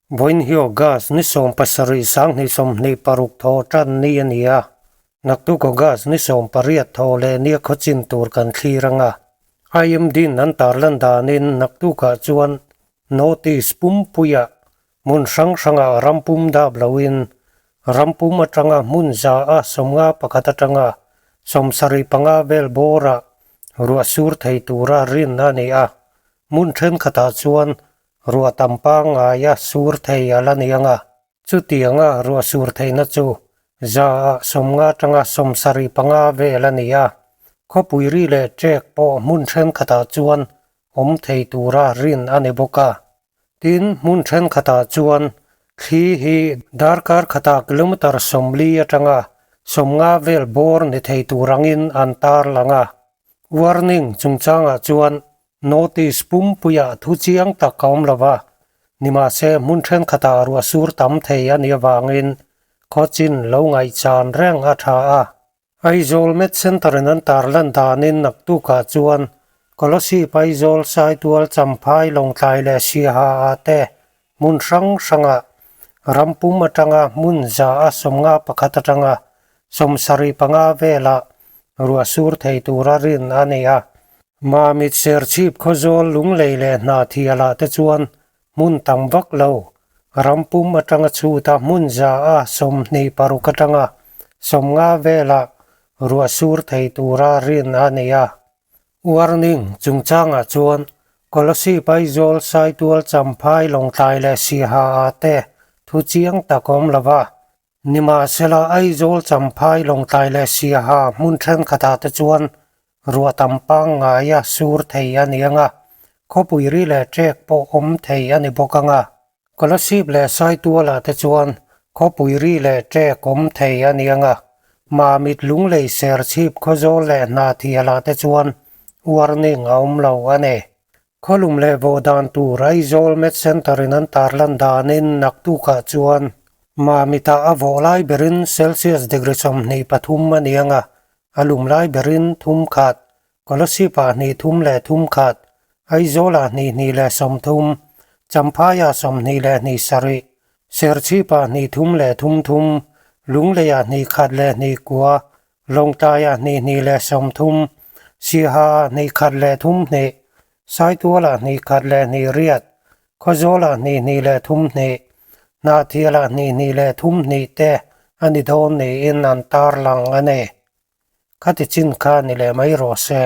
Vawiin hi August ni 17 2026 thaw tan ni a ni a, naktuk August ni 18 thaw leh nia khawchin tur kan thlir ang a. IMD-in an tarlan danin naktukah chuan notice pumpuiah hmun hrang hrangah ram pum dap loin ram pum atanga hmun za a 51 atanga 75 vel bawrah ruah sur thei tura rin a ni a, hmun thenkhatah chuan Ruah tam pangngaia sur thei a la ni ang a, chutianga ruah sur theihna chu 100 ah 50 atanga 75 vel a ni a, khawpui ri leh ṭek pawh hmun thenkhatah chuan awm thei tura rin a ni bawk a. Tin, hmun thenkhatah chuan thli hi darkar khatah kilometre 40 atanga 50 vel bawr ni thei tur angin an tarlang a. Warning chungchangah chuan Notice pumpuiah thu chiang tak a awm lo va, nimahse hmun thenkhatah ruah sur tam thei a nih avangin khawchin lo ngaihchan reng a tha a. Aizawl Med Centre in an tarlan danin naktukah chuan Kolasib Aizawl Saitual Champhai Lawngtlai leh Siaha ah te hmun hrang hrangah ram pum atanga hmun 151 atanga 75 velah ruah sur thei tura rin a ni a. Mamit Serchhip Khawzawl Lunglei leh Hnahthialah te chuan hmun tam vak lo ram pum atanga chhuta hmun 126 atanga 50 velah ruah sur thei tura rin a ni a. Warning chungchangah chuan Kolasib Aizawl Saitual Champhai Lawngtlai leh Siaha ah te thu chiang tak awm lo va. Nimahsela Aizawl Champhai Lawngtlai leh Siaha hmun thenkhatah te chuan ruah tam pangngaia sur thei a ni ang a, khawpui ri leh ṭek pawh awm thei a ni bawk ang a. Kolasib leh Saitualah te chuan khawpui ri leh ṭek awm thei a ni ang a, Mamit Lunglei Serchhip Khawzawl leh Hnahthialah te chuan warning a awm lo a ni. Khawlum leh vawh dan tur Aizawl Med Centre in an tarlan danin naktukah chuan Mamitah a vawh lai berin Celsius degree 23 a ni ang a, a lum lai berin 3, Kolasib-ah 2 3, Aizawl-ah 2 2 30, Champhai-ah 22 7, Serchhip-ah 3 3 3, Lunglei-ah 1 2 9, Lawngtlai-ah 2 2 30, Siaha-ah 1 3 2, Saitual-ah 1 2 8, Khawzawl-ah 2 2 3 2, Hnahthial-ah 2 2 3 2 te a ni dawn niin an tarlang a ni. Khati chin kha ni leh mai rawh se.